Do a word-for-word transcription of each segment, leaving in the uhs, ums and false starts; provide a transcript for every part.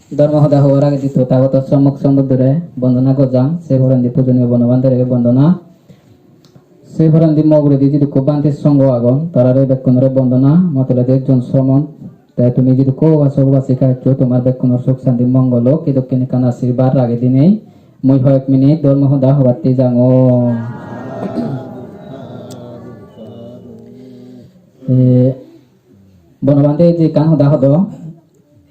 Dhormo hoda hobar agedi Tothagoto Sommok Sombuddhore bondona gojang, se porendi pujoniyo Bonobhantere bondona. Se porendi mo uguredi jidukko bhante songho agon, tarare bekkunore bondona, mo toledi ekjon somon. Te tumi jidukko upasok upasika eccho, tomar bekkunor suk santi mongol ok, edokken ekkan ashirbad ragei dinei mui hoyek minute dhormo hoda hobatte jangor. E, Bonobhante je ekkan hoda hodo,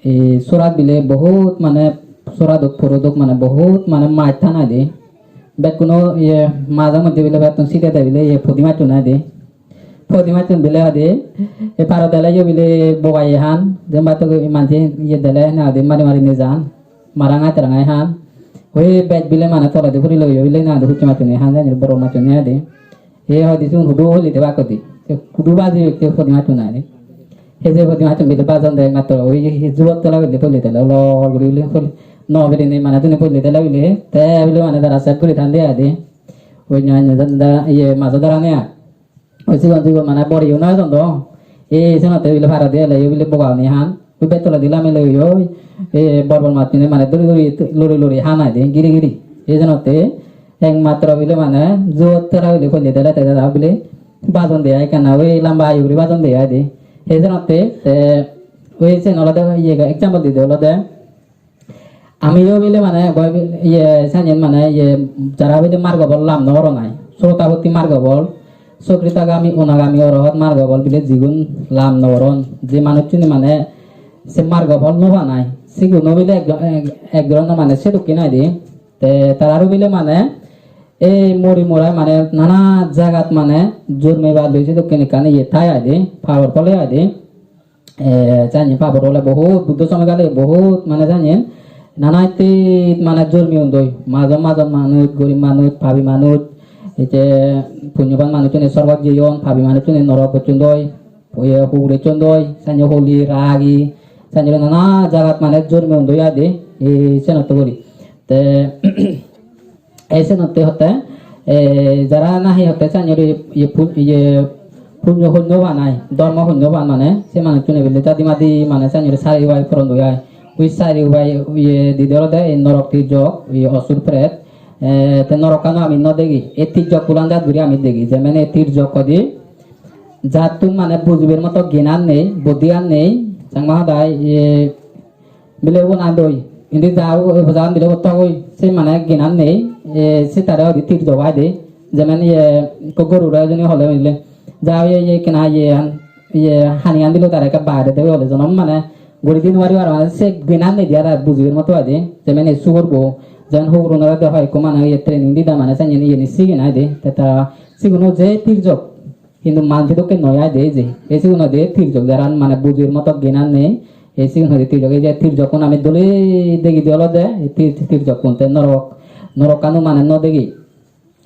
e, surat bile bohut mane, surat ok, purot ok mane bohut mane maj than aide. Bekkuno iye maje moddhe bile bettun side de bile iye pudi majchun aide. Pudi majchun bile hoide, e paro dele yo bile bogaye han, jemba to manje iye dele na hoide mari mari nejan, marangai terangai han. Oi bej bile mane toledi puri loyo bile na hoide hucche majchun han jani boro majchun aide. He hoide sigun hudu holi debak hoide. Se hudu baji hoide pudi majchun aide. He je pudi majchun bile bajon de matro oi he jubot tola hoide poli dele lol guri bile poli. No bile ni mane tuni poli dele bile. Te bile mane dara set guri than de aide. Oi nya nya da iye majo dara ne ai. Oi sigon sigon mane bor yo noi don do. E senotte bile paro de ele yo bile boga oni han. Ui bej toledi lami loi oi, e, bor bor machchune mane duri duri, luri luri han aide, giri giri. Ei jenotte ekmatro bile mane jubot tara bile polle dele te tara bile bajon de ai ekkana, ui lamba ayu guri bajon de ai de. Ei jenotte te ui sen olode iye example dide olode amiyo bile mane goi bi-, iye sanyen mane iye jara bile margo bol lab no goron ai. Srotapotti margo bol, Sokritagami, Onagami, Orohot margo bol bile jigun lab no goron. Je manuchchune mane se margo bol no pan ai. Siguno bile ek, ek, ek dhoronor mane sedokken ai de. Te tararo bile mane ei mori morai mane nana jagat mane jormebar loi sedokken ekkan iye thai ai de, pabor phole ai de. Eh, jani pabor ole bohut, Buddho somoy gale bohut, mane jani, nana hitte mane jormi undoi, majon majon manuj, gorib manuj, pabi manuj, ecche punyoban manuchchune sorgot jeyon, pabi manuchchune norok gochchondoi, oye hugur echchondoi, sani holi, ragi, sani nana jagat mane jormi undoi ai de, ei senotte guri. Te Ei senotte hotte, eh, jara nahi hotte sanyori iye pu-, iye punyo punyo banai, dhormo punyo ban mane, se manuchchune bile jadi madi mane sanyori sari ubai poron doi ai. Ui sari ubai iye dide olode ei norok tirjok, iye osur pret, eh, te norokkano ami no degi. Ei tirjok kulan jat guri ami degi. Jemon ei tirjok hoide jattun mane bujibar moto gyan nei, buddhi an nei, Changma hodai, iye, bile ubon andoi. Indi ja u-, u-, ja bile ubot togoi. Se mane gyan nei. E, se tare hoide tirjok ai de. Jemon iye, ekko gorure jeni hole mile. Ja oye, iye, kena iye an, iye, hani an dilo tare ekka bare debe hole jonom mane guri di no pari aro mane se gyan nei de aro bujibar moto ai de. Jemon ei sugurbo. Jemon hugurunore de hoi ekko mane iye training dida mane sanyen iye ni sigen ai de. Te ta siguno je tirjok. Hintu manjey dokke noi ai de ei je. Ei sigun hoide tirjok jaran mane bujor moto gyan nei. Ei sigun hoide tirjok, ei je tirjokkun ami dole degide olode ei tir-, tirjokkun te norok, norokkano mane no degi.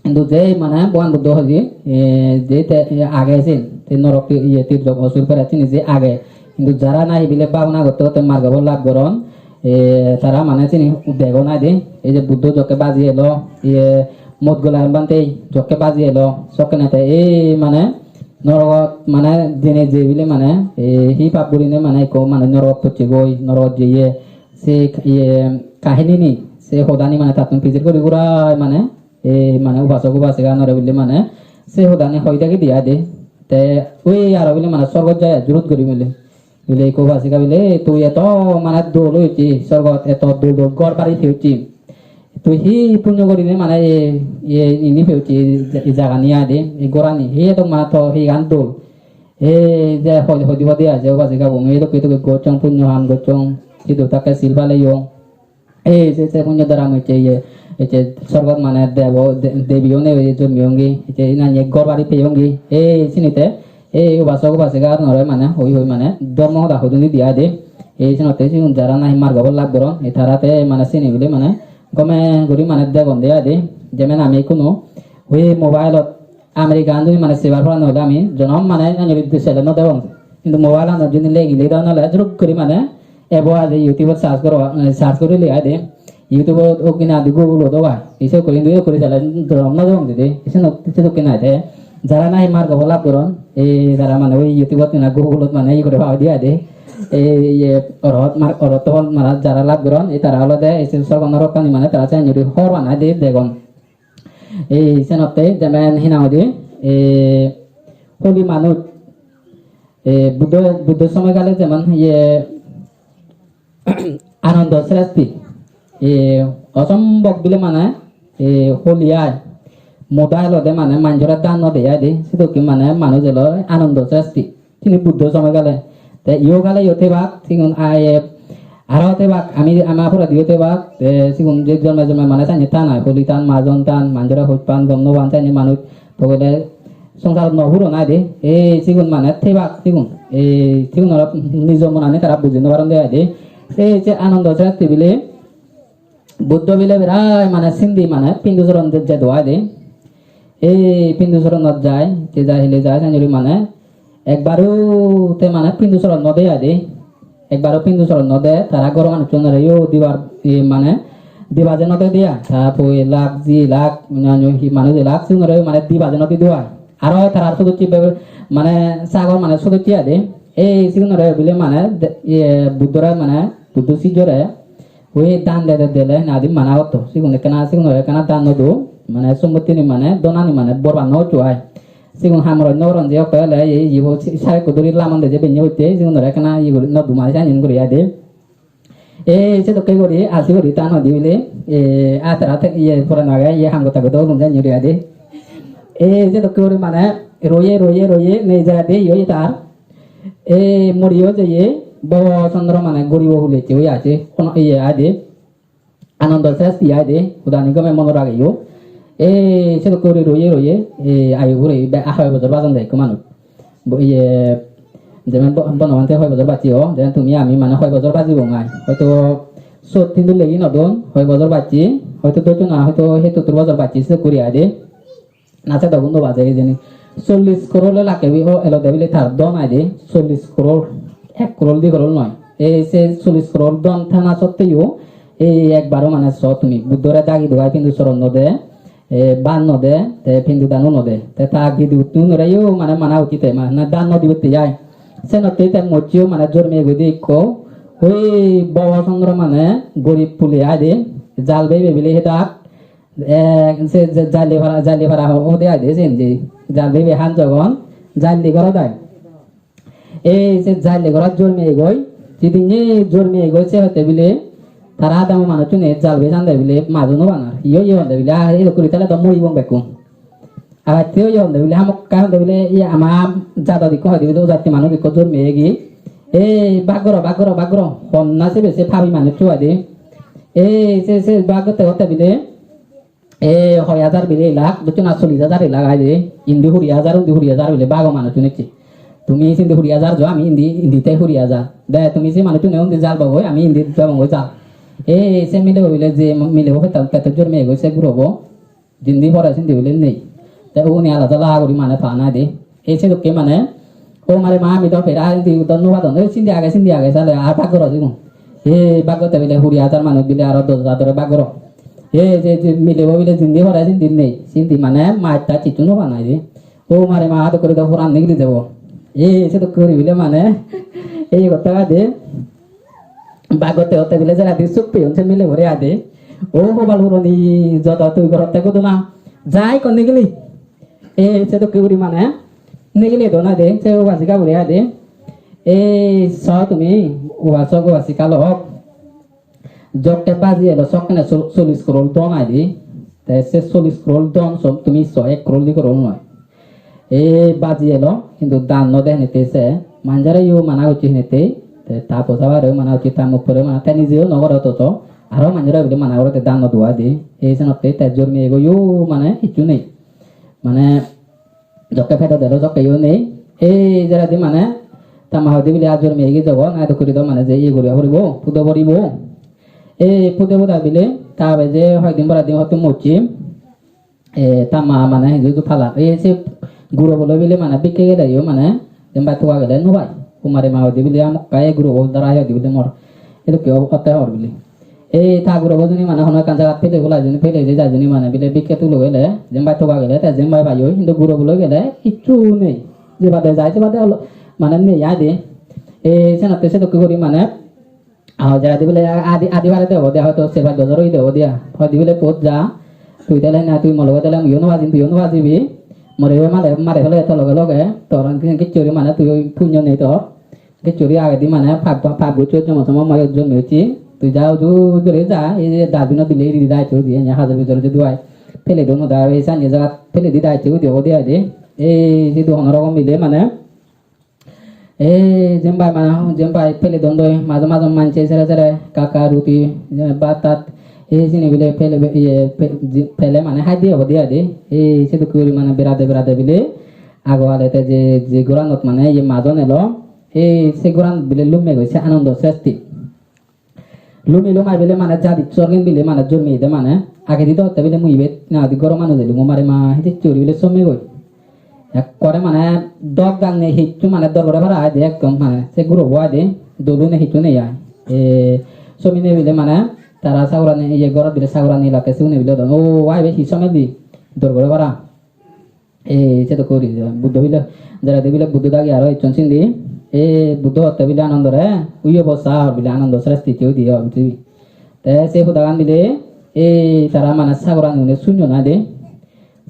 Hintu je mane Bhogoban Buddho hoide, eh, je te, eh, age sen, te norok ti-, iye tirjok osur peret sini je age. Hintu jara nahi bile bhabona gotte gotte margo phol lab goron, e, tara mane sini degon ai de, ei je Buddho jokke baji elo, iye Modgula bhante jokke baji elo, sokkene te ei mane norogot mane jene je bile mane, e, hi pap gurine mane ekko mane norogot pocchegoi, norogot jeye, se iye kahinini, se hodani mane tattun pijor guri gurai mane, e, mane upasok upasikanore bile mane se hodani hoi dagi di ai de. Te ui aro bile mane sorgot jai jurut guri bile. Bile ekko upasika bile, "Tui eto mane dol oyochi, sorgot eto dol dol ghor bari peyocchi. Tui hi punyo gurinei mane ei, ei ini peyocchi, ei jagani ai de, ei ghorani. Hi eto mane to higan dol. Ei je hoi-, hoide hoide ai je upasika bo, ei dokke dokke gocchong, punyo ham gocchong, sidu takke sil paleyong." Ei se, se punyo dara mui ecche iye, ecche sorgot mane debo, de-, debi onei jonmeyongi, ecche inani ghor bari peyongi. Ei sinite, ei upasok upasika gunore mane hoi hoi mane dhormo hoda hodon di ai de. Ei senotte sigun jara nahi margo phol lab goron, ei tara te mane sini bile mane gome guri mane degon de ai de. Jemon ami ikkunu oi mobile-ot America an jodi mane sebar porane hole ami jonom mane anjori sele no degong. Hintu mobile anot jodi legile don ole juruk guri mane ebo age YouTube-ot search goro, eh, search gorile ai de. YouTube-ot ok gine adi Google-ot ok ai. Ise guri hintu ok guri sele jonom no degong de. Ise no, ise dokke nai de. Jara nahi margo phol lab goron, e jara mane oi YouTube-ot na Google-ot mane iye guri pao de ai de. ei, iye, orot mar-, orot phol mara jara lab goron, ei tara olode ei se sorgo norokkani mane tara sen guri hobor pan ai de degon. Ei senotte jemen hi nang hoide, ei holi manuj, ei Buddho, Buddho somoy gale jemon iye Anando Sresti, ei osombok bile mane, ei holi ai, moda elode mane manjore dan no de ai de, sedokke mane manuj elo Anando Sresti. Sini Buddho somoy gale. Te iyo gale iyo tebak, sigun aye aro tebak, ami ama puredi yo tebak, te sigun je jonme jonme mane sanye tan ai, holi tan, majon tan, manjore hoj pan, gom no pan, sanye manuj togele songsarot no puron ai de. Ei sigun mane tebak sigun. Ei sigun aro nijo monani tara buji no paron de ai de. Ei je Anando Sresti bile Buddho bile berai mane sindi mane pindu soron de jedo ai de. Ei pindu soronot jai, te jai hile jai sanjuri mane ekbaru te mane pindu soron no de ai de. Ekbaru pindu soron no de, tara goro manuchunore yo dibar, e, mane dibaje no de de ai. Ta poi lak, ji lak, onyanyo hi manuj elak, sigunore mane dibaje no de do ai. Aro tarar sodocche be-, mane sagor mane sodocche ai de. Ei sigunore bile mane de-, iye Buddhore mane Buddho sijjore Ui dan dede dele nadi mana gotto. Sigun ekkena, sigun ekkena dan no do. Mane sombottini mane donani mane borban no goccho ai. Sigun hamorot no goron je okke ole ei ibo si-, sar ekko duri lamon de je benne utte, sigun ekkena iye guri no dumai sanyen guri ai de. E sedokke guri asi guri ta no dibile, e atara te iye poran age, iye ham gotta godo gum sanyen guri ai de. E sedokke guri mane roye, roye, roye nei jai de, iye tar. E moriyo jeye, Bhobo Chandra mane guribo hulette oi ase, hono iye ai de. Anando Sresti ai de, hudani gome monot rageyo. E sedokke guri roye roye, e ayo guri be-, a hoi bojor bajon de ekko manuj. Bo-, iye, jemen bo-, Bonobhante hoi bojor bacche o, jemen tumi ami mane hoi bojor bajibong ai. Hoito sot hintu legi no don, hoi bojor bacche, hoito docchona, hoito hettur bojor bacche, sedokke guri ai de. Na sedogun no baje hijeni. Chollish crore elakke bi o elode bile tar don ai de, chollish crore, ek crore di crore noi. Ei se chollish crore don thana sotteyo, ei ekbaro mane so tumi Buddhore dagi dugai pindu soron no de, e, ban no de, te pindu danu no de. Te ta giduttun ore yo mane mana ucchit te mane dan no dibotte ai. Senotte te moccheyo mane jormeye goi de ikko, oi Bhobo Chandra mane gorib pule ai de, jal beibe bile hedak, Eh, se, se Jailipara, Jailipara ho-, hode ai de sen je. Jal bebe han jogon, Jaili gorot ai. Ei se Jaili gorot jormeye goi, jidinne jormeye goi se hotte bile, tara adamo manuchune jal be sande bile, maju no banar. Iyo iyo honde bile, ah, edokkuri tale do moribong bekkun. Abatte iyo honde bile, hamakkai honde bile, iya ama jadot ikko hoide bile, ojatti manuj ikko jormeye gi. Ei, bak goro, bak goro, bak goro. Honna sebe se pabi manuccho ai de. Ei, se, se bak gotte gotte bile, E hoi hajar bile elak, docchona chollish hajar elak ai de, indi huri hajar, undi huri hajar bile bago manuchun ecche. Tumi sindi huri hajar jo, ami indi, indi te huri hajar. De, tumi se manuchune undi jal bagoi, ami indi jabongoi jal. E se milebo bile je milebo petta, petta jormeye goi se gurobo, jindi pore sindi bile nei. Te uguni alada alada guri mane pa nai de. Ei sedokke mane, o mare ma, ami do pera indi do no padon. Ei sindi age, sindi age sale, ar bak goro sigun. Ei bak gotte bile huri hajar manuj bile aro dos hajar dore bak goro. Ei je, je milebo bile jindi pore sindi nei. Sindi mane maj taj hissu no banai de. O mare ma, dokke guri do poran nigili jebo. Ei sedokke guri bile mane, ei gotte age de. Bak gotte gotte bile jara di suk peyon se milebore age de. O hobal puroni jodo tui gorotte godona. Jai ikko nigili. E sedokke guri mane nigili dona de, se ubasika guri age de. E so tumi ubasok ubasika lok. Jokke baji elo sokkene so-, chollish crore don ai de. Te se chollish crore don so tumi so ek crore di crore noi. E baji elo, hintu dan no de henette se, manjore yo mana gocche henette, te ta posabare mana gocche, ta mok pore mana, te nijeyo no gore to so, aro manjore bile mana gore te dan no duai de. E senotte te jormeye goi yo mane hissu nei. Mane jokke pedo delo jokke yo nei. Ei jeredi mane ta ma hoide bile ar jormeye gi jogo, na dokkuri do mane je iye guri poribo, pudo poribo. Ei pude puda bile ta be je hoidin bora din hotte mocche. E, ta ma mane hintu hintu pala. E, se gurobo loi bile mane bikke gele yo mane, jempai toga gele no pai. Kumare ma hoide bile amokkai gurobo dara hoide bile mor. Edokke o-, otte hor bile. E, ta gurobo juni mane hono ekkan jagat pele bola juni pele je jai juni mane bile bikke tulo gele, jempai toga gele, te jempai pai yo, hintu gurobo loi gele hissu nei. Jebade jai, sebade olo-, mane nei ai de. E, senotte sedokke guri mane, ah, jeredi bile adi, adi parede obode, hoito se pach bojor oyede obode, hoide bile pot ja, tui tele na, tui mo loge tele muiyo no bajim, tuiyo no bajibi, more mare, mare fele to loge loge, tor kicchu guri mane tui punyo nei tor, kicchu guri agedi mane pap, pap gocchos, jomo somo moyot jonmi gocchi, tui ja uju guri ja, ei je dustbin-ot dile iri dai tui, ene hajo bidire judi ai, pele don hoda, ei sanye jagat pele di dai tui, udi obode ai de, ei sidu hono rokom mile mane, Ei jempai mane, jempai pele don doi, majo majo manje sere sere kaka ruti, eh, bhat tat, ei sini bile pele be-, iye, pe-, ji-, pele mane hai diye obode ai de. Ei sedokke guri mane berade berade bile ago ale te je, je goranot mane iye majon elo, ei se goran bile lumme goi se Anando Sresti. Lumi lumai bile mane jadi sorgin bile mane jormeyede mane. Agedi do hotte bile mui ibet nadi goro manuj elungo mare ma hijicche guri bile sommegoi. Ekkore mane dok dang nei hissu mane dor gore para ai de ekdom mane se gurobo ai de dolu nei hissu nei ai. E, somine bile mane tara sagorani iye gorot bile sagorani elakke sigune bile odon. O ai be hi somedi dor gore para. Ei, sedokke guri Buddho bile, jeredi bile Buddho dagi aro ecchon sindi. Ei, Buddho hotte bile Anandore, uyo bossa hor bile Anando Sresti te udi hor bile. Te se hodagan bile, ei, tara mane sagorani une sunyon ai de.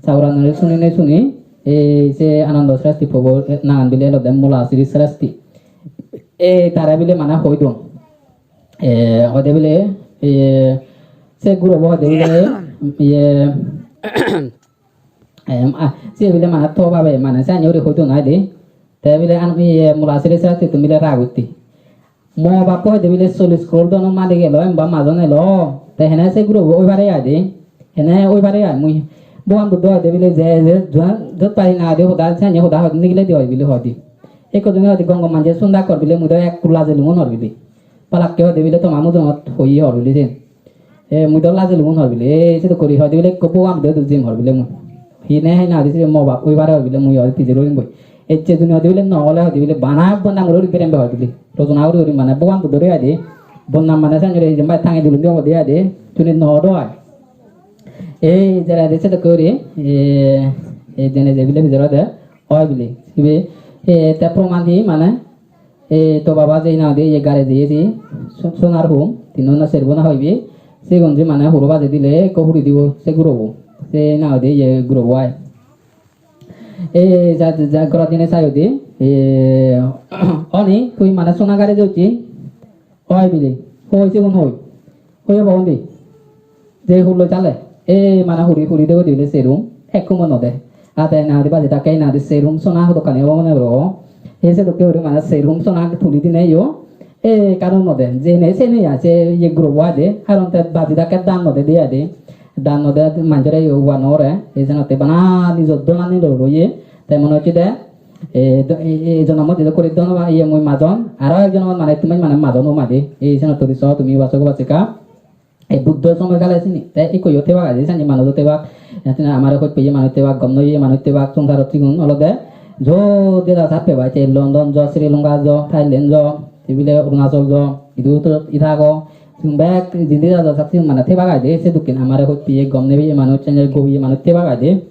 Sagorani une sunine suni, ei, se Anando Sresti pobo, eh, nangan bile elode Mula Sri Sresti. Ei, tare bile mane hoi don. Eh, hoide bile, eh, se gurobo hoide bile, iye, Em, ah, sibe bile mane to babe mane sani guri hoi don ai de. Te bile an iye Mula Sri Sresti tun bile rag utti. Mo bappo hoide bile chollish crore dono malik elo, em ba majon elo. Te hene se gurobo oi pare ai de. Hene oi pare ai mui. Bhogoban Buddho hoide bile je je juan jot pari na de hoda sani hoda hoi nigile de oi bile hoi de. Ekko jone hoide gongo manje sunda kor bile mui do ekku lajelungun hor bile. Palakke hoide bile toma mujungot hoye hor bile sen. E, mui do lajelungun hor bile, e, sedokke guri hoide bile ekko Bhogoban Buddho dujim hor bile mui. Hi ne hi na di se mo bap oi pare hor bile mui hor pijedi roim boi. Ecche juni hoide bile no ole hoide bile bana bonna guri berem be hor bile. Rojona guri guri mane Bhogoban Buddho re aide. Bonna mane sanjore jempai tange dilun de hoide aide. Juni no do ai. Ei jere de sedokke guri, e, e jene je bile pijedi rode, oi bile. Ibe, e, te proman hi mane, Ei to baba je na hoide ye gare jeye je so-, sonar hum, tinno na serbo na hoibe, sigun je mane huro baje dile ekko huri dibo se gurobo, se na hoide ye gurobo ai. Ei ja, ja, gorot jeinei sai hoide, e, oni tui mane sona gare jocchi, oi bile, hoi sigun hoi. Hoi obo undi? Je hulo jale, e mane huri huri degoi dile serum, ekko mone de. Ate na di baji dakke na di serum sona hodokkani obo mone goro. E sedokke guri mane serum sona tuli dine yo. E karon no de, je ne se ne ya, se ye guro bo ade, karon te baji dakke dan no de de ade. Dan no de manjore yo uba no re, e jenotte bana nijo donani lo ro ye. Te mone hocche de, e do-, e, e jonomot ido kuri dono ba ye mui majon, aro ek jonomot mane tumi mane majon o madi. E jenotte so tumi uba so uba seka. Ei Buddho somoy kale sini, te ikko yo tebak age, sani manujo tebak, iyot amare hoj peye manuj tebak, gom no peye manuj tebak, songsarot sigun olode jo jeda sat pebai, te London jo, Sri Lanka jo, Thailand jo, te bile Arunachal jo, idu to itago, sigun bek jindi jada sat sigun mane tebak aide, sedokken amare hoj peye, gom no peye manuj, senjor go peye manuj tebak aide.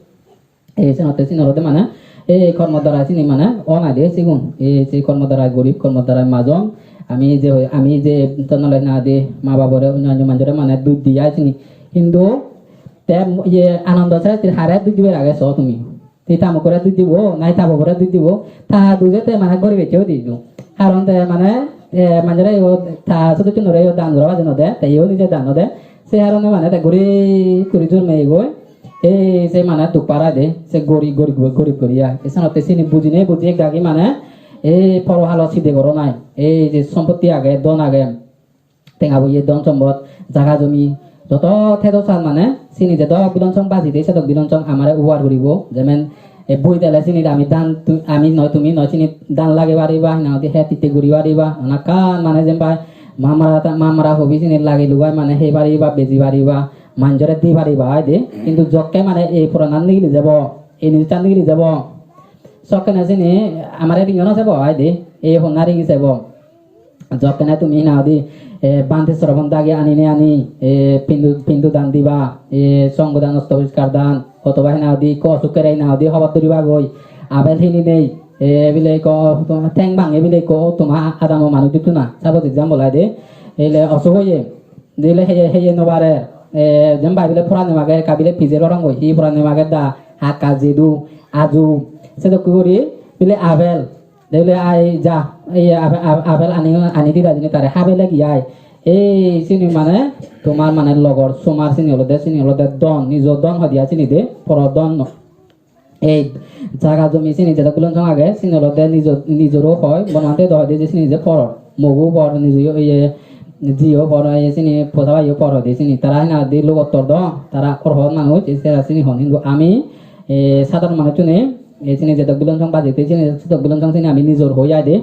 Ei senotte sini olode mane ei kormo darai sini mane on aide sigun. Ei se kormo darai gorib, kormo darai majon. Ami je hoi, ami je tonole na de ma babore onyo onyo manjore mane duj di ai sini. Hintu te ye Anando Srestir hare duj dibar age so tumi. Te ta mokore duj dibo, nai ta babore duj dibo. Ta duje te mane gorib ecche udi dibo. Karon te mane, eh, manjore yo ta sodossunore yo dan gora baje no de, te yo nije dan no de. Se harone mane te guri guri jurme goi. Ei se mane duk parai de, se gorib, gorib, gorib guri ai. Esenotte sini bujinei buji ek dagi mane ei porohalo side goron ai. Ei je sompotti age, dhon age, tenga poye, dhon sombot, jaga jomi, joto thedo sal mane sini jedok bilon song baji de, sedok bilon song amare ubar guribo. Jemen ei boi dele sini ami dan tu-, ami noi tumi noi sini dan lagei pariba, hi nang hoide het hitte guri pariba, onakkan mane jempai mamara ta-, mamara hobi sini lagei lugai mane hei pariba, beji pariba. Manjore di pariba ai de, hintu jokke mane ei poranan nigili jebo, ei nijichan nigili jebo, sokkene sini amare ringo no sebo ai de, ei honna ringi sebo. Jokkene tumi hi nang hoide, eh, bhante srobon dagi anine ani, eh, pindu, pindu dan diba, eh, songho dan, osto poriskar dan, otoba hi nang hoide ikko osukkere hi nang hoide hobor duriba goi, apel hini nei, E bile ikko teng bangei bile ikko toma adamo manuj dutto na, sabo jejjam bolai de. Ele osuk oye, dile heye, heye no pare. E, jempai bile porani mage, ekka bile pijer orongoi, hi porani mage da, hakka jedu, aju, sedokke guri bile apple. De bile ai ja, ei apple, apple ani, ani dida jeni tare habele gi ai. Ei sini mane tomar mane logor somar sini olode, sini olode don, nijo don hoi dia sini de, poro don no. Ei jaga jomi sini jedok gulon song age, sini olode nijo, nijoro hoi, Bonobhante do hoide je sini je poror. Mogu por, nijo ye, jiyo por, ye sini posabayo por hoide sini. Tara hina di lugottor do, tara orhot manuj, ei sera sini hon. Hintu ami, e, sadharon manuchchune, e, sini jedok gulon song bajete, sini jedok gulon song sini ami nijor hoi ai de.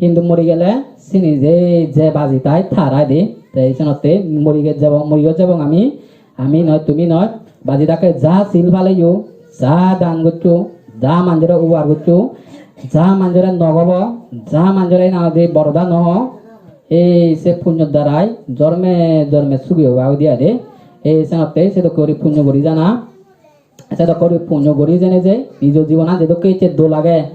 Hintu mori gele sini je, je baji tai tar ai de. Te senotte mori ge jebong, moriyo jebong ami, ami noi, tumi noi, baji dakke ja sil paleyo, ja dan goccho, ja manjore ubar goccho, ja manjore nogobo, ja manjore na de boroda no ho, ei se punyo darai jorme jorme sugi oba udi ade. Ei senotte sedokke guri punyo guri jana, sedokke guri punyo guri jene je nijo jibonan jedokke ecche dol age,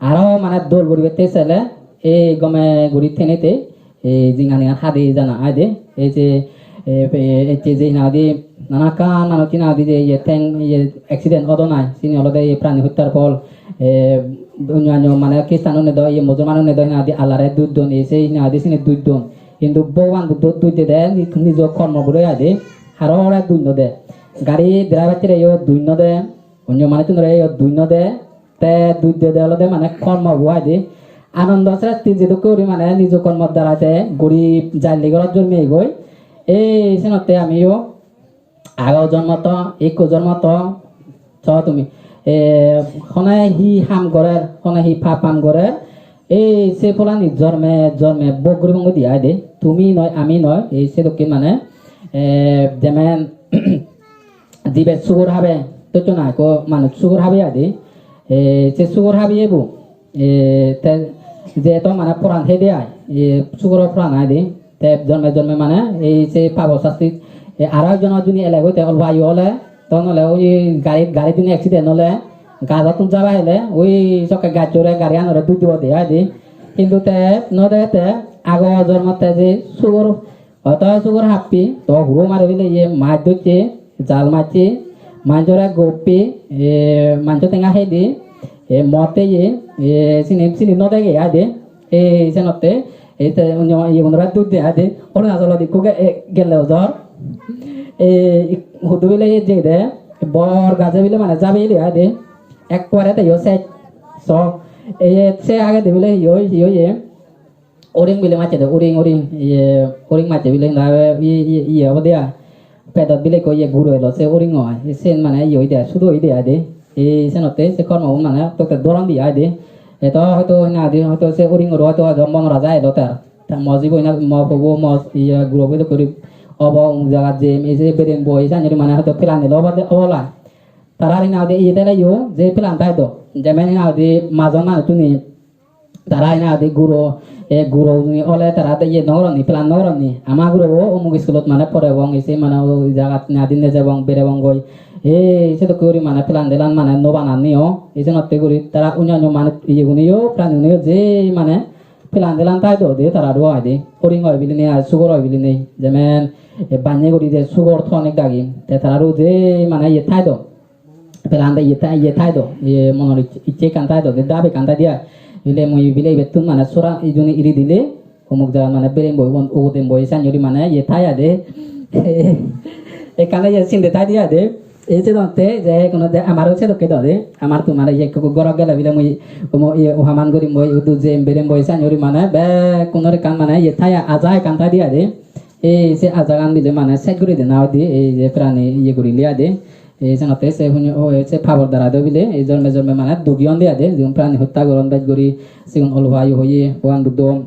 aro mane dol guribette sele ei gome guri tenete ei jinghanigan hadi jana ai de. Ei je, e, pe-, ecche je hinang hoide nanakkan manuj hinang hoide je iye teng iye accident odon ai, sini olode iye prani hottar phol. E, onyo onyo mane Christian une do, iye Musolman une do hinang hoide Allahre duj don, ei sei hinang hoide sini duj don. Hintu Bhogoban Buddho duj dede ni-, nijo kormo bure ai de, haro hore duj no de. Gari driver-ttore yo duj no de, onyo manuchunore yo duj no de, te duj dede olode mane kormo bo ai de. Ananda Sresti jedokke guri mane nijo kormo darai te guri jaile gorot jormiyegoi. Ei senotte amiyo ago jonmot, ikko jonmot, so tumi, e, hone hi ham gorer, hone hi pap ham gorer, ei se pholani jorme jorme bhog guribong goi de ai de. Tumi noi, ami noi, ei sedokke mane, e, jemen dibe sugor habe, totto na ekko manuj sugor habe ai de. E, se sugor habeyebo, e, te je to mane poran hede ai, e, sugoro poran ai de. Te jonme jonme mane ei se pabo sasti, e, aro ekjono juni elegoi te olpo ayu ole, ton ole oi gari, gari dine accident ole, gajottun jaba hele, oi sokke gajjore garianore duj dibo de ai de. Hintu te no de te ago jormot te je sugor, hoito sugor happi, to huro mari bile ye maj docche, jal macche, manjore goppi, e, manjo tenga hedi, e, mot heye, e, sini, sini no dege ai de. E, senotte, e, te, onyo, iye, gunore duj de ai de. Arunachalot ikko ge-, e, gelle ojor. E, ik-, hudu bile ye jei de, bor gaje bile mane jabeyede ai de. Ekkubare te yo sej. So, e, se agede bile yo, yo ye. Uring bile macche de, uring, uring, iye, uring macche bile na, iye, iye, iye obode ai. Pedot bile ekko iye guro elo, se uringo ai. Sen mane iye oide ai, sudo oide ai de. Ei senotte se kormogun mane tokke doron di ai de. Eto hoito hinang hoide hoito se uringoro hoito hoito mo noraja elo tar. Ta mo jibo hina mo pobo mo iye guro bo dokke guri obo, um jagat jem, ei se berem bo, ei sannori mane hoito plan elo obode, obo lai. Tara hinang hoide iye teleyo je plan tai do. Jemen hinang hoide majon manuttuni tara hinang hoide guro, e guro guni ole tara de iye no goronni, plan no goronni. Ama gurobo omuk iskulot mane porebong, ese mane o jagat hinang hoide nejebong, berebong goi. Ei sedokke guri mane plan delan mane no bananni o. Ei senotte guri tara onyo onyo mane iye guniyo, prani guniyo je mane plan delan tai do de tara do ai de. Uring oi bilinei ai, sugor oi bilinei. Jemen, e, banney guri de sugor tonik dagi. Te tara do je mane iye tai do. Pelande iye ta-, iye tai do, iye monor ich-, icche ekkan tai do, de dab ekkan tai de ai. Bile mui bile ibettun mane sora ijuni iri dile, omuk jagat mane berem boi, ubon, ubodem boi, sannori mane iye tai ade. Ekkana iye sinde tai de ade. Ei se donte je kono de amaro sedokke do de, amar tu mane iye ekko goro gele bile mui umo iye uhaman gurim boi, udu jem berem boi, sannori mane bekkunor ekkan mane iye tai aja ekkan tai de ade. Ei se ajagan bile mane sej guri dena hoide, ei je prani iye gurile ade. Ei senotte se hune, o, se pabor dara do bile, ei jorme jorme mane dugi on de ade, jigun prani hotta goron bej guri, sigun olpo ayu hoye, Bhogoban Buddho,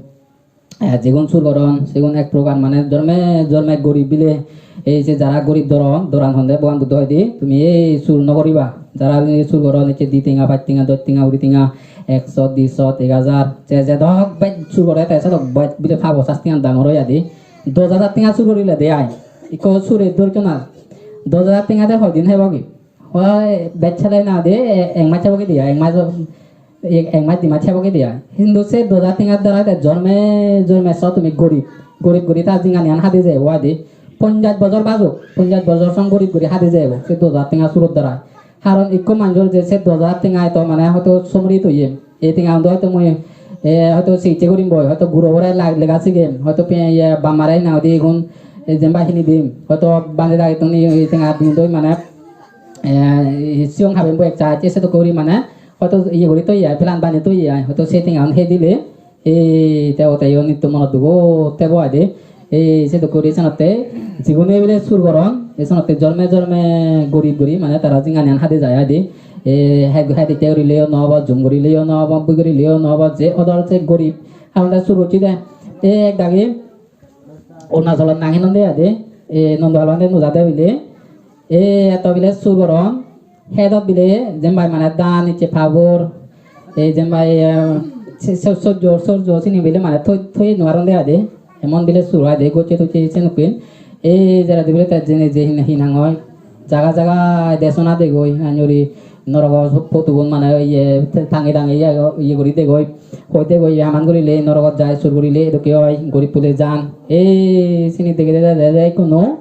eh, jigun sur goron, sigun ek prokar mane jorme jorme guri bile, ei se jara guri doron, doran honde Bhogoban Buddho hoide, tumi ei sur no guriba. Jara bile sur goron, ecche di tenga, pach tenga, dos tenga, kuri tenga, ekso, diso, ek hajar, je jedok bej sur gore, te sedok bej bile pabo sastian dangor oi ade. Dos hajar tenga sur gorile de ai. Ikko sure dhorcho na. Dos hajar tenga de hoidin hebo gi? Hoi bej sele na de, e-, ek mas hebo gi de ai. Ek mas, Ek, ek mas di mas hebo gede ai. Hintu se du hajar tengar darai te jorme jorme so tumi gorib, gorib guri ta jinganiyan hadi jebo ai de. Ponjaj bojor bajok, ponjaj bojor song gorib guri hadi jebo se du hajar tenga suror darai. Haron ikko manjor je se du hajar tenga eto mane hoito somri toye. Ei tenga undo hoito mui, eh, hoito sikse gurim boi, hoito guro bore lag-, lega sigem, hoito pe-, iye, bap mare hina hoide igun, eh, jempai hini dim, hoito bhante dagittun iye, iye tenga dindoi mane, eh, siyong haben boi ek cha, se dokke guri mane, hoito iye guri toye ai, plan bani toye ai, hoito se tenga un he dile, eh, te ote yo nitto monot dugo, te bo ai de. Ei sedokke guri senotte jigune bile sur goron, ei senotte jorme jorme gorib guri mane tara jinganiyan hadi jai ai de. Ei he-, heditte gurileyo no obo, jum gurileyo no obo, bui gurileyo no obo, je odol se gorib. Haronde sur gocche de. Ei ek dagi Arunachalot nang hinonde ai de. Ei Nondohalonde no jade bile. Ei eto bile sur goron. Hedot bile jempai mane dhan icche pabor, ei jempai, eh, se, se, sojjo, sojjo sini bile mane thoi, thoi nw paron de ai de. Emon bile sur ai de, gocche tocche senukken. Ei jeredi bile te jene je hi, hi nang hoi. Jaga jaga desona degoi, anjuri norogo photogun mane iye tange tange iye, iye guri degoi. Hoi degoi, haman gurile norogot jai, sur gurile edokke oi, gorib pule jan. Ei sini degede de, de, de, ikkunu.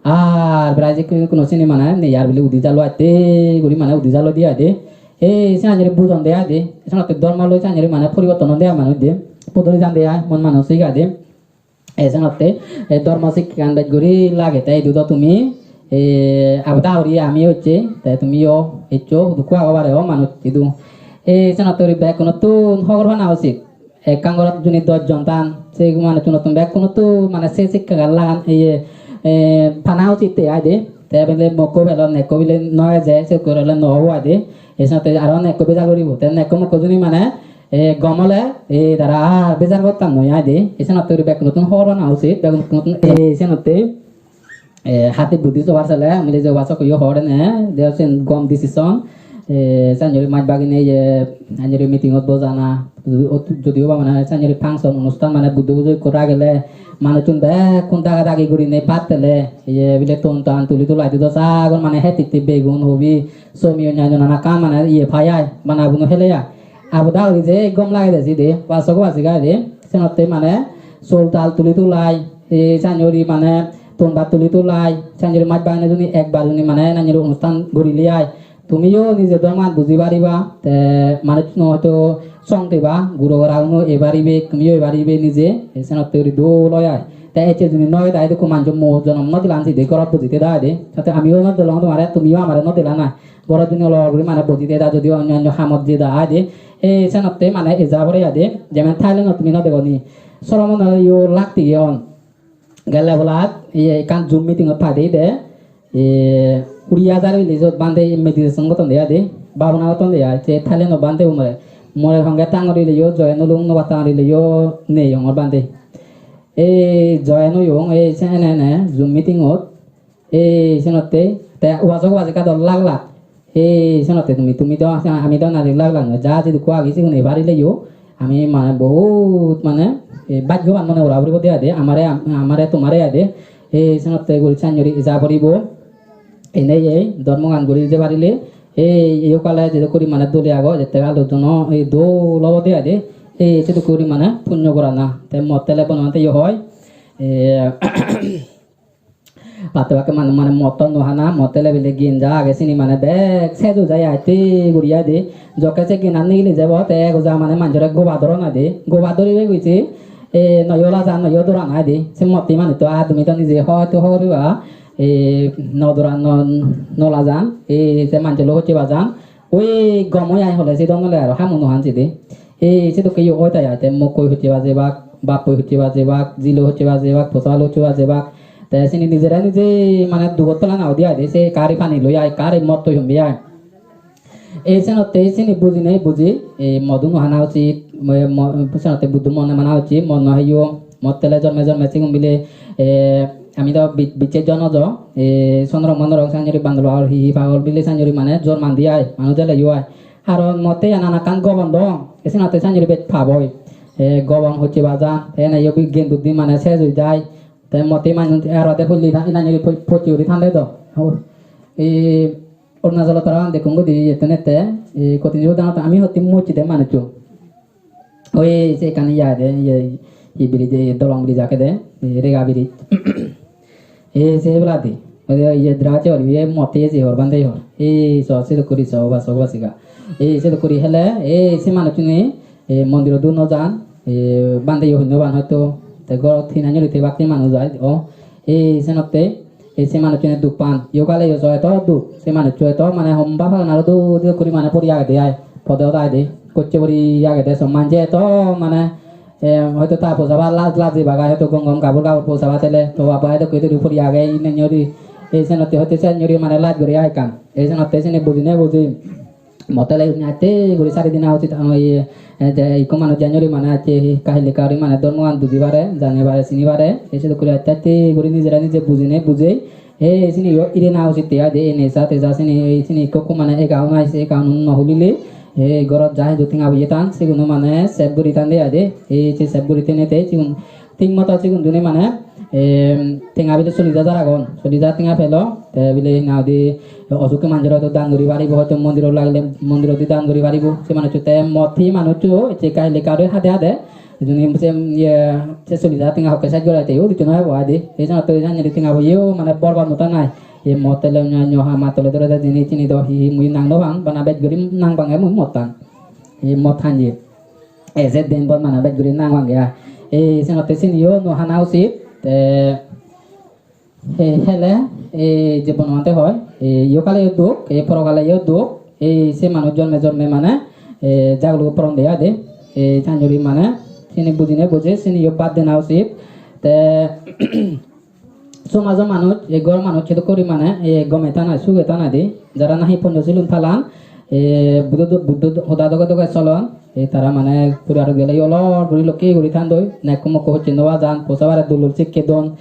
Ar prai je ikko, ikko no sini mane nei ar bile udi jalo atte guri mane udi jalo di ai de. Ei se anjore bujon de ai de. Senotte dhormo loi se anjore mane poriborton de ai manuj de. Podoli jan de ai mon manuj sik ai de. Ei senotte, ei dhormo sikkegan bej guri lage te idu do tumi, ei, abada guri ami hocche, te tumiyo eccho, dukko ago bare o manuj idu. Ei senotte guri bekkunottun hobor pana usit. Ekkan gorot juni dosh jon tan, se manuchunotun bekkunottu mane se sikkagan lagan, iye, eh, pana usit te ai de. Te bile mokko pelo, nekko bile no eje, se gurole no obo ai de. Ei senotte aro nekko bejal guribo. Te nekko mokko juni mane, eh, gom ole, eh, tara ar bejal gottan noi ai de. Ei senotte guri bekkunotun hobor pana usit, bekkunotun ei senotte eh, hati buddhi sobar sele, mile je ubasok yo hor ene, de sen gom decision, eh, sanjori maj bagine ye, sanjori meeting ot bojana, jodi-, ot-, jodio ba mane sanjori function onusthan mane buddho pujo ikko ragele, manuchun bekkun daga dagi gurine pat pele, ye bile ton tan tuli tulai dido sagor mane hetitti begun hobi, somi onnanyo nana kam mane ye pai ai, bana bunu hele ai. Aboda guri je gom lagede sidi, ba sogo ba siga de, senotte mane sol tal tuli tulai, e, sanjori mane ton bat tuli tulai, sanjori maj bagine juni ekbar juni mane nanjori onusthan gurile ai. Tumiyo nije dorman buji pariba, te manuj no hoito song deba, guro gara uno e paribe, tumiyo e paribe nije, e senotte guri dol oi ai. Te ecche juni noi dai dokko manjo mo jonom no dilan sidi gorot buji te dai de, tate amiyo no dilong tomare, tumiyo amare no dilana. Gorot juni olor guri mane boji de da, jodi onyo onyo hamot je da ai de. E senotte mane eja pore ai de. Jemen Thailand ot tumi no degoni. Soro mone yo lakh tige on. Gelle bolat, iye ekkan Zoom meeting ot pai de de. E kuri hajar bile jot bhante meditation gotton de ai de. Bhabona gotton de ai. Se Thailand ot bhante bo more. More honge tangori leyo, join olung no ba tangori leyo, nei ongor bhante. E join oyong, e se ene ene Zoom meeting ot. Ei senotte, te ubasok ubasika do lak lak. Ei senotte tumi, tumi do, ami do nari lak lak noi. Ja jidukko agi sigun ebar ileyo. Ami mane bohut mane, eh, bhagyoban mone gora puribo de ai de. Amare, am-, amare tomare ai de. Ei senotte guri sanjori eja puribo. Ene ei dhormogan guri je parile. Ei, ei okale jedok guri mane dole ago, jette gal dojjono, ei dol obo de ai de. Ei sedok guri mane punyo gorana. Te motte le bono ante yo hoi. Eh, Batte bakke mane, mane motto no hana, motte lebile gin ja age sini mane bek sedo jai atte guri ai de. Jokke se ginan nigili jebo te ego ja mane manjore goba doron ai de. Goba doribe goi se, e, noyo lajan, noyo doran ai de. Se motte mane to adumi to nije hoi to hobor peba. E, no doran, no, no lajan. E, se manjolo hocche bajan. Oi gom oi ai hole sidong ole aro hamu no han sidi. Ei sedokke yo oi tai ai te mokkoi hocche bajebak, bappoi hocche bajebak, jiloi hocche bajebak, posal hocche bajebak. Te sini nijere nije mane dugot pelana udi ai de se kari pani loi ai, kari mottoi humbi ai. Ei senotte sini bujinei buji, ei modu no hana ucit, mo-, mo-, senotte Buddho mone mana ucit, mon no heyo. Mottele jorme jorme sigun bile, eh, ami do bi-, bicche jon ojo, eh, Sondro Mondro sanjuri bandolo ar hi hi pagol bile sanjuri mane jor mandi ai, manuj eleyo ai. Aro motte yan anakkan gobon dong, esenotte sanjuri bej pap oi. Eh, gobon hocche bajan, te ene yo bi gen buddhi mane sej oi jai. Te motte manuj aro de pulli tha-, inanjuri po-, pocche guri thande do. Ho-, eh, Arunachal tara dekkong goi di iyettun ette, e, Kotin Cibor danot ami hotte mocche de manuccho. Oi, se ekkan iye agede, iye, hi bridge, iye, dolong bridge agede, iye, rega bridge. E, se ebeladi, oi, iye, drach or, iye, motte iye, se hor bande hor. E, so, se dokkuri so, ba, so, ba, siga. E, se dokkuri hele, e, se manucchune, e, mondirot dun no jan, e, bande yo hoi no pan hoito, te gorot hinang guri te bakke manuj ai, o, e, senotte, e, se manucchune duk pan, yo gale yo so eto duk, se manuccho eto mane homba paganaro duk duk guri mane pori agede ai, pode ode ai de, kocche pori agede, so manje eto mane, e, hoito ta posaba laj laj jebak ai, hoito gom gom gabur gabur posaba tele, to baba edokke duri pori age, ine nyori, e, senotte hoito sen nyori mane laj guri ai ekkan, e, senotte sini bujine buji. Mottele atte guri sari dina usit, ah, iye, eh, je ikko manuj janyori mane atte hi kahil ekka guri mane dhormogan buji pare, jani pare, sini pare, ei sedokke guri atte atte guri nijere nije bujine bujei, ei sini yo irena usit te ai de, ei neja teja sini, ei sini ikko ikko mane account ai, se account un no hulile, ei gorot ja hintu tenga poye tan, siguno mane save guri tan de ai de, ei se save guri tene te sigun Thik moto sigun dune mane, em, tenga bile chollish hajar agon, chollish hajar tenga pelo, te bile hi nang hoide osukke manjore hoito dan guri paribo, hoito mondirot lagile mondirot di dan guri paribo, se manuccho te mot hi manuccho ecche ekka hille ekka guri hade hade, juni se, iye, se chollish hajar tenga hokke sej gore te, o ditto noi bo adi, ei jenotte jani tenga poye o mane borbad moto nai, ei mot tele onyo onyo ha mot tole dore de jinis sini do hi hi mui nang no pang, bana bej guri nang pange mui mottan, ei mot hanje. Eje den bor mane bej guri nang pange ai. Ei senotte siniyo no hana usit. Te, ei hele, ei je Bonobhante hoi, ei yokaleyo duk, ei porokaleyo duk, ei se manuj jonme jonme mane, ei jagulugo poron de ai de, ei tanjuri mane, sini bujine buje, siniyo bad dena usit. Te, somajo manuj, ei ghoro manuj sedokke guri mane, ei gome tana, suge tana de, jara nahi Ponchosilun palan, ei Buddho, Buddho hoda doge doge solon, ei tara mane puribar gele olor guri lokke guri thandoi, nekko mokko hocche no bajan, posabare dol dol sikke don.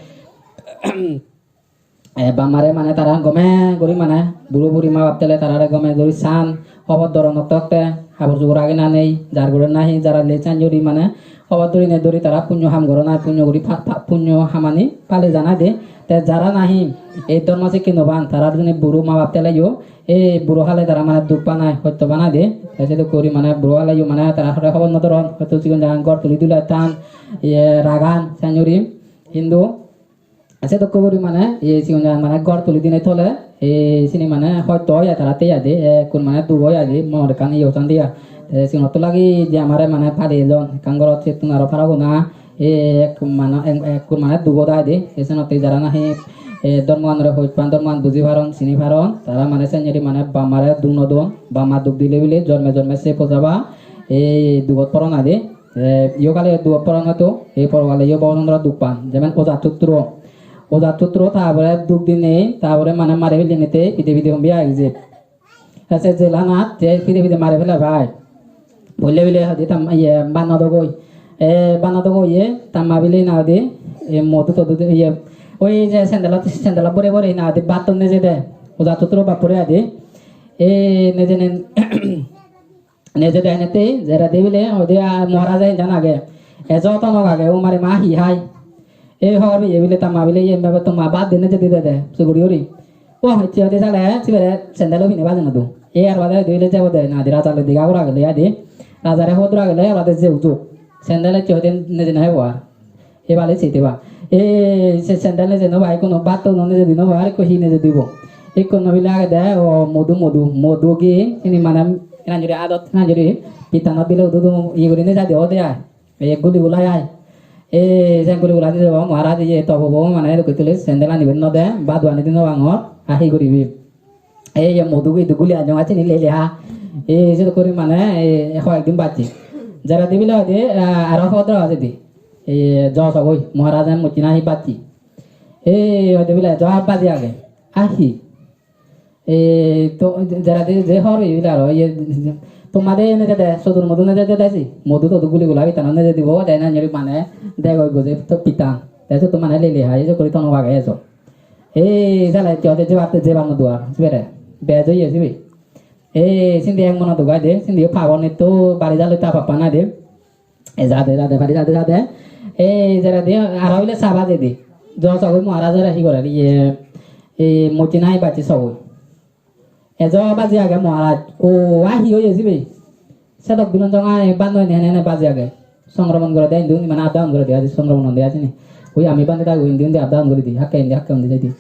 Ei bap mare mane tara gome guri mane, buro buri ma bap tele tarare gome guri san, hobor doron okte okte, habor subor age na nei, jar guri nahi, jara le sanjuri mane, hobor duri ne duri tara punyo ham goron ai, punyo guri pa-, pa-, punyo hamani pale jan ai de. Te jara nahi ei dhormo sikke no pan, tarar juni buro ma bap teleyo, ei buro hale tara mane duk pan ai, hosto pan ai de. Te sedokke guri mane buro haleyo mane tara hore hobor no doron, hoito sigon jagan ghor tuli dule tan, iye ragan, sanjuri. Hintu sedokke guri mane, ei sigon jagan mane ghor tuli dinei tole, ei sini mane hosto oi ai tara te ai de, ekkun mane duk oi ai de, monot ekkan iye osanti ai. Te sigunotto lagi je amare mane pade elon, ekkan ghorot settun aro parabo na, ei ek mane, ek, ekkun mane dugot ai de, ei senotte jara nahi, ei dhormoganore hoj pan, dhormogan buji paron, sini paron, tara mane senjori mane bap mare duk no don, bap ma duk dile bile jonme jonme se posaba, ei dugot poron ai de. Te iyohale dugot poron hoito, ei porogale yo Bhogochondro duk pan. Jemon Ojasotru. Ojasotru ta bore duk dinei, ta bore mane mari pelenei te pide pide hombi agi je. Te se jelanot te pide pide mari pele pai. Bolle bile hoide tam, iye, banna dogoi. E, banna dogoi ye, tamma bile na hoide, e, modu todu de, iye, oi je sandal, sandal bore bore na hoide bhat nejede. Ojasotru bap pure adi. E, nejenen Nejede enette, jerede bile, hoide, "Ah, Maharaja, hinjan age? Ejo tonok age, o mare ma hi hai?" Ei hobor peye bile tamma bile, "Iye, mebe tomma bhat de nejede dede," suguri guri. O, ecche hoide sale, sibere sandal-o pine baje no do. Ei ar bade hoide bile jebode, nadi rajale diga gora gele adi. Rajare hodora gele, ar bade je ujuk. Sandal ecche hoide neje no hebo ar. Ebale siti ba. E, se sandal neje no pai, kono bhat to no neje di no pai, ar ekko hi neje dibo. Ekko no bile agede, o, modu, modu, modu gi, sini mane, enanjuri adot, enanjuri, pittanot bile udu du, iye guri nejade ode ai. E, guli gulai ai. E, sen guli gulai nejebo, Maharaj iye tobo bo, mane, edokke tuli sandal ani ben no de, bhat ani di no pangor, a hi guribi. Ei ye modu idu guli anjong achini lele ha. Ei sedokke guri mane, ei hoyek din bacche. Jara debile hoide, ah, aro hodro age di. Ei jo sogoi, Maharaja mocche nahi bacche. Ei hoide bile jo baji age. Ahi. Ei to jara de je hor ei bile aro ye tomade nejede, sodur modu nejede desi. Modu todu guli gula pittan nejede dibo, de na nyori mane degoi goje to pittan. Te sotto mane lele ha, ei sedokke guri tono age ejo. Ei sale ecche hoide jebatte jebar no duar sibere. Bej oye sibe. Ei sindi ek mono dugai de, sindi yo pabon etto bari jalo ta pappa nai de. Ei jade, jade, bari jade, jade. Ei jeredi aro bile saba jedi. Jo sogoi Maharajare hi gorer, iye, ei mocche nahi bacche sogoi. Ejo baji age Maharaj. O, a hi oye sibe? Sedok bilon jong ai ban noi ne ne ne baji age. Songromon gorede indi undi mane up down gorede aji, songromon onde aji ni. Oi ami bande dagu indi undi up down gorede, hakke indi hakke undi jai de.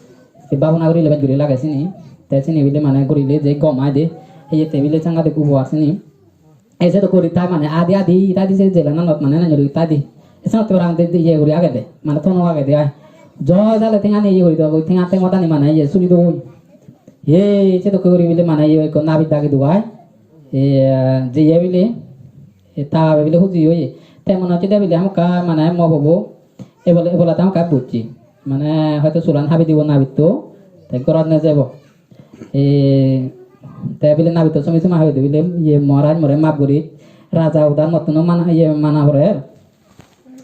Te bhabona gurile bej guri lage sini. Te sini bile mane gurile je gom ai de. Heye te bile sangadik ubo ar sini. Ei sedok guri tai mane adi adi tai di se jelananot mane nani guri tai di. Ei senotte parapang de, de iye guri agede, mane tono agede ai. Jo jale tengani iye guri do, tenga tengodani mane iye suli do. Ei sedokke guri bile mane iye ekko nabit dagi do ai. Ei, je iye bile, ei ta bile huji oye. Te mone hocche de bile hamakkai mane mo bobo, ebole, ebola te hamakkai bujje. Mane hoito sulan habi dibo nabitto, te gorot nejebo. E, te bile nabitto somi soma hoide bile, iye, "Maharaj, more maf guri, raja udan mottun mana, iye, mana pore.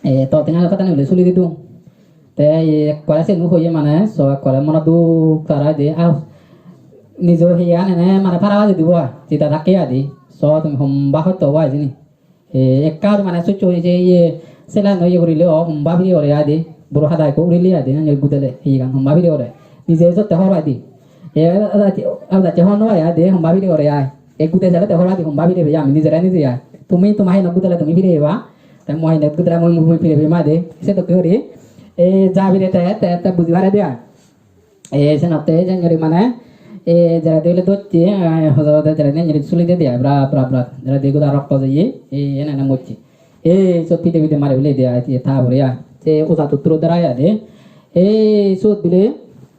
E, to tenga padani bile suli didung." Te, iye, ekkore senu hoye mane, so ekkore mono duk tara de, ah, nijo heyan ene mane para baji dibo ai, jida dakke adi, so tumi homba hoito obo ai jeni. E, ekka guri mane succho je iye, se line-o iye gurile o homba pire gore ai de, buro hada ekko urile ai de, nani gudele, iyegan homba pire gore. Nije sotte hobor pai de. E, adachi, adachi hobor no pai ai de, homba pire gore ai. E gude sele te hobor pai de, homba pire peye ami nijere nije ai. Tumi toma heno gudele tumi pire peba. Te mo heno gudele mui, mui, mui pire peyem ai de. Se dokke guri. E, ja pire te, te, te buji pare de ai. E, senotte jenjori mane, e, jeredi ole docche, e, hodo hodo jeredi jenjori suli de dia, bra, bra, bra. Jeredi goda rokto jeye, e, ene ene mocche. E, sot pide pide mare bile dia, e, ta pore ai. Se oja tutturo dara ai de. E, sot bile,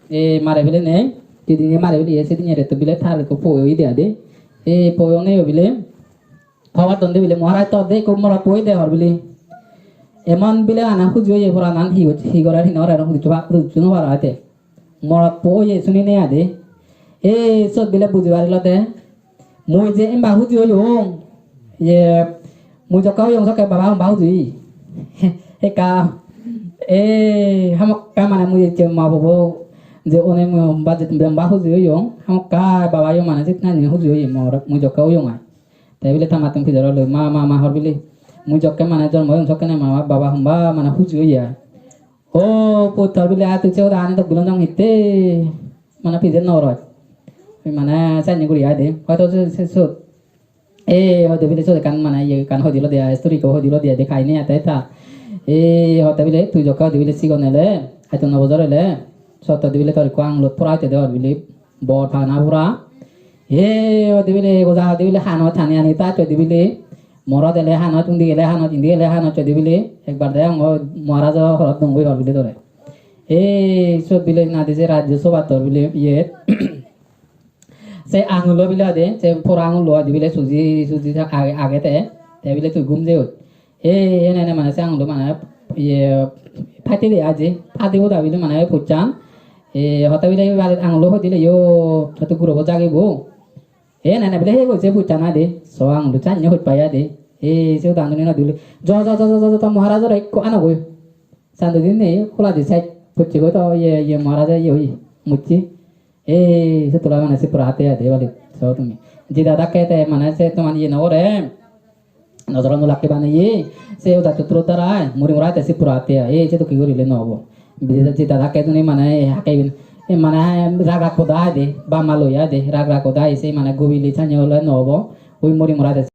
e, mare bile nei. Jedine mare bile, e, sedine retto bile tar ekko poi oi dia de. E, poi one bile. Hobar don de bile, "Maharaj, to de ekko morot po oye de," hor bile. Emon bile ana huji oye, poranan hi hocche, hi gorer, hi nw gorer, huji ba, huji no para ete. Morot po oye suni nei ade. E, sot bile buji parilo de. Mui je emba huji oyong. Ye, mui jokke oyong sokke baba homba huji. Ekka, e, hamakkai mane mui ecche ma bobo je one mui homba je homba huji oyong. Hamakkai baba yo mane jitnani huji oye mor, mui jokke oyong ai. Te bile ta mattun pijor olo, "Ma, ma, ma," hor bile. "Mui jokke mane jonmo oyong sokkene ma, baba homba mane huji oye ai." O, put hor bile, "Ai, tui se hoda ani dok bilon jong hitte?" Mane pijor no orot. Tui mane senne guri ai de. Hoito se, se, sot. E, hoide bile sot ekkan mane iye ekkan hoi dilo de ai, story ekko hoi dilo de ai de, kahini ete ta. E, hoide bile tui jokke hoide bile sigon ele, aito no bojor ele, sot hoide bile tor ekko angulot pora oite de hor bile. Bor pagana pura. He, hoide bile, goja hoide bile, hanot tani ani ta hoide bile. Morot ele hanot, undi ele hanot, indi ele hanot hoide bile. Ekbar degong o Maharajo horot dongoi hor bile tore. He, sot bile nadi se Rajyo Sobhat hor bile, iye. Se angulo bile hoide, se pora angulo hoide bile suji, suji age, age te. Te bile tui gum jeyot. E, ene ene mane se angullo mane, iye, pati de aje, pati boda bile mane puchan. E, hote bile ibar angullo hoi dile yo, hote gurobo jagibo. E, ene ene bile he goi se puchan ade, so angullo channe hoi pai ade. E, se udang dune no dile. Jo, jo, jo, jo, jo, jo, to Maharajore ekko ano goi. Sandu din nei, khula di side, pucche goi to, iye, iye, Maharaja iye oi, mucche. Ei, se tula mane se pura hate ade bale, so tumi. Jida dakke te mane se toman iye no gore. Nojoro no lakke bana iye. Se oja tutro darai, muri mura te se pura hate ai. Ei, se to ki gorile no obo. Jida, jida dakke tuni mane, ei, hakke ibin. Ei, mane, rag rag hoda ai de, ba ma loi ai de, rag rag hoda ai se mane gobili sanye ole no obo. Ui muri mura te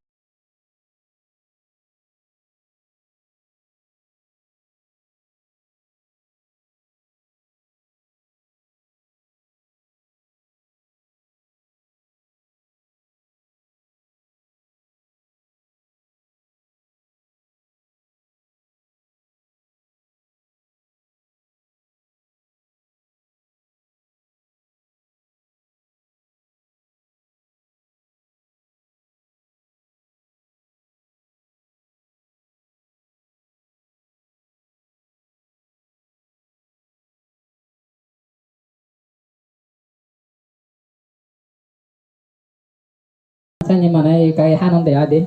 Sanye mane ekka hanon de ade.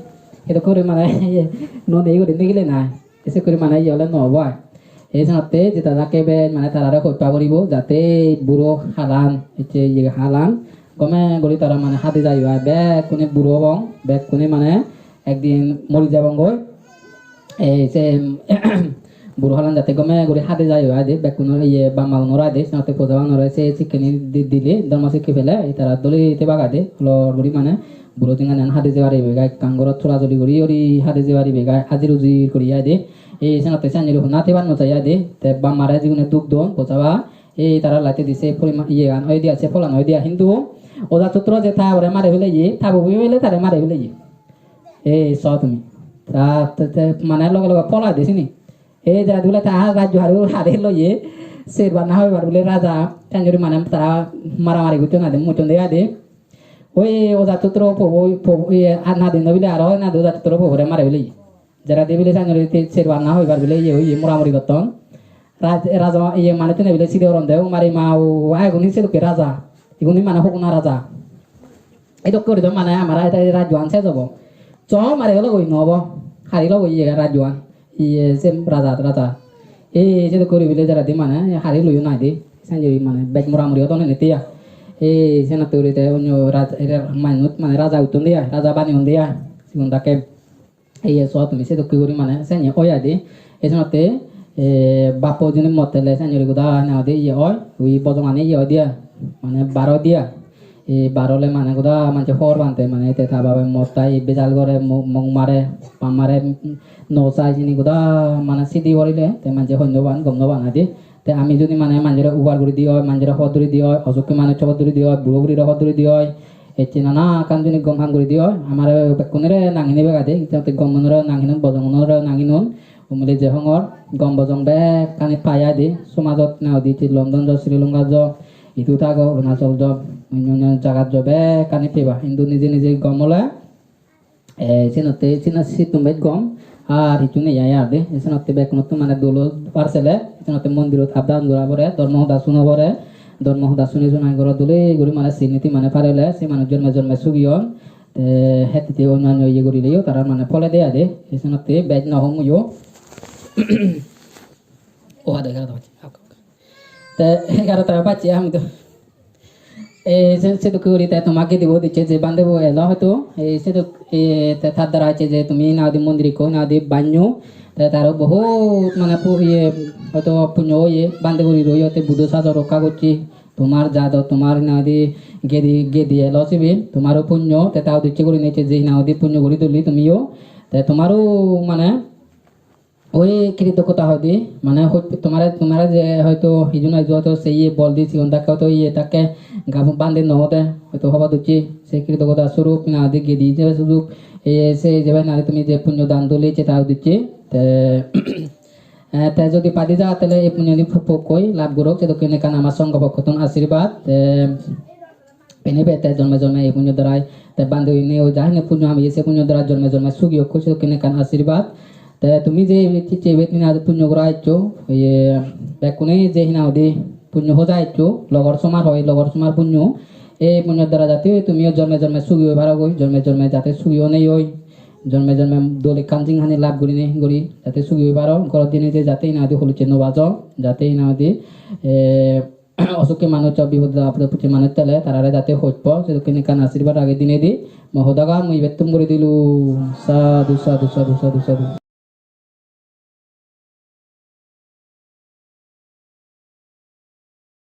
Edokke guri mane iye nonei guri nigile nai. Ese guri mane iye ole no obo ai. Ei senotte jeda jakke bej mane tarare hojpa guribo jate buro halan, ecche iye halan. Gome guri tara mane hadi jai ai. Bekkune buro obong, bekkune mane ekdin mori jebongoi. Ei se Buro halan jate gome guri hade jai oi aide, bekkunor iye bap ma gunor aide, senotte poja gunore se sikkeni di-, dile, dhormo sikke pele, tara dole tebak aide, lor guri mane buro jinghaniyan hade jebar ibe gai, ekkan gorot chora chori guri guri hade jebar ibe gai, hajir ujir guri aide. Ei senotte sanjuri honna tebar no jai aide, te bap mare jigune duk don, poja ba, ei tara latte di se poriman iyegan oi dia, se pholan oi dia, hintu oja sutro je ta bore mare peleye, ta bobo bele tare mare peleye. Ei so tumi. Ta, te, te, mane loge loge phola de sini. Ei jara dule ta rajyo haru hare loye, serbar na hoibar bole raja, tanjuri mane tara maramari gotton ade, mutton de ade. Oi oja sutro pobo, pobo, iye, ar nadin no bile aro nadi oja sutro pobore mare bile. Jara de bile tanjuri te serbar na hoibar bile iye, iye moramori gotton. Raj-, raja, iye, manuchune bile side oron de, o mari ma o, ai guni sedokke raja. Iguni mane hoguna raja. Edokke guri do mane amar ai, ai rajyoan ses obo. Cho mare olo goi no obo. Hari lo goi iye rajyoan. Iye se raja, raja. Ei sedokke guri bile jara di mane hari loyo nai di. Sanjuri mane bej mora muri odon ene tiya. Ei senotte guri te onyo raj-, ere manut mane raja utton diya, raja bani on diya. Sigun dakke. Iye so tumi sedokke guri mane senne oi aide. Ei senotte, e, bappo juni mottele senne guri goda hena hoide iye oi, ui bojongani iye oi diya, mane bar oi diya. E, bar ole mane goda manje hor pante mane te ta babe mot tai bejal gore, mo-, mok mare, pam mare, no sai sini goda mane sidi gorile te manje hoi no pan, gom no pan aide. Te ami juni mane manjore ubar guri di oi, manjore hot duri di oi, osukke manuj hot duri di oi, buro burire hot duri di oi, ecche nana ekkan juni gom ham guri di oi, amare bekkunore nang hini begade, te gom gunore nang hinon, bojong gunore nang hinon, umuli je hongor, gom bojong bekkani pai aide, somajot na udi ti London jo, Sri Lanka jo, idu tago, Arunachal jo, onyo onyo jagat jo bekkani peba, hintu nije nije gom ole, E, senotte, sena sittun bej gom, ar hissu nei ai ar de. E, senotte bekkunottun mane dolo parsele, senotte mondirot up down gora pore, dhormo hoda suno pore, dhormo hoda suni sunai goro dole guri mane siniti mane parele, se manuj jorme jorme sugi on, te hettite onyo onyo iye gurileyo, tara mane phole de ai de. E, senotte bej no hom uyo. O, ade, ade, ade. Te egarota bajje ami do. E, se, sedokke guri te toma gedibo dicche je bhante bo elo hoito. E, sedok, e, te tar dara ecche je tumi na hoide mondir ikko, na hoide banyo. Te taro bohut mane pu-, iye, hoito punyo oye, bhante guri royo te Buddho sajo rokka gocche. Tomar jado, tomar na hoide gedi, gedi elo sibe, tomaro punyo, te ta uddecche guri ecche je na hoide punyo guri duli tumiyo. Te tomaro mane Oi kritogota hoide, mane hoi-, tomare, tomare je hoito hiju na hiju hoito se iye bol di, sigon dakke hoito iye dakke gabon bhante no ode, hoito hobor docche, se kritogota surup na hoide gedi jebe sujuk, e, se jebe na hoide tumi je punyo dan dole je ta uddecche, te, e, te jodi padi ja tale ei punyo ni pho-, phokkoi lab gorok, sedokken ekkan ama songho pokkottun ashirbad, te, Pene pe te jonme jonme ei punyo darai, te bhante oi ne oi jahine punyo ami se punyo darai jonme jonme sugi okko, sedokken ekkan ashirbad. Te tumi je ibet, je ibet hina hoide punyo gora eccho, oye, bekkune je hina hoide punyo hoja eccho, logor somar hoi, logor somar punyo. Ei punyo darai jate tumiyo jonme jonme sugi oi paro goi, jonme jonme jate sugi onei oi, jonme jonme dol ekkan jinghani lab gurinei guri, jate sugi oi paro, gorot dinei je jate hina hoide holucche no bajo, jate hina hoide, eh, Osukke manuj o bipode apode pocche manuj tele tarare jate hoj po, sedokken ekkan ashirbad age dinedi. Mo hodagan mui ibettun guri dilung. Sadhu, sadhu, sadhu, sadhu, sadhu.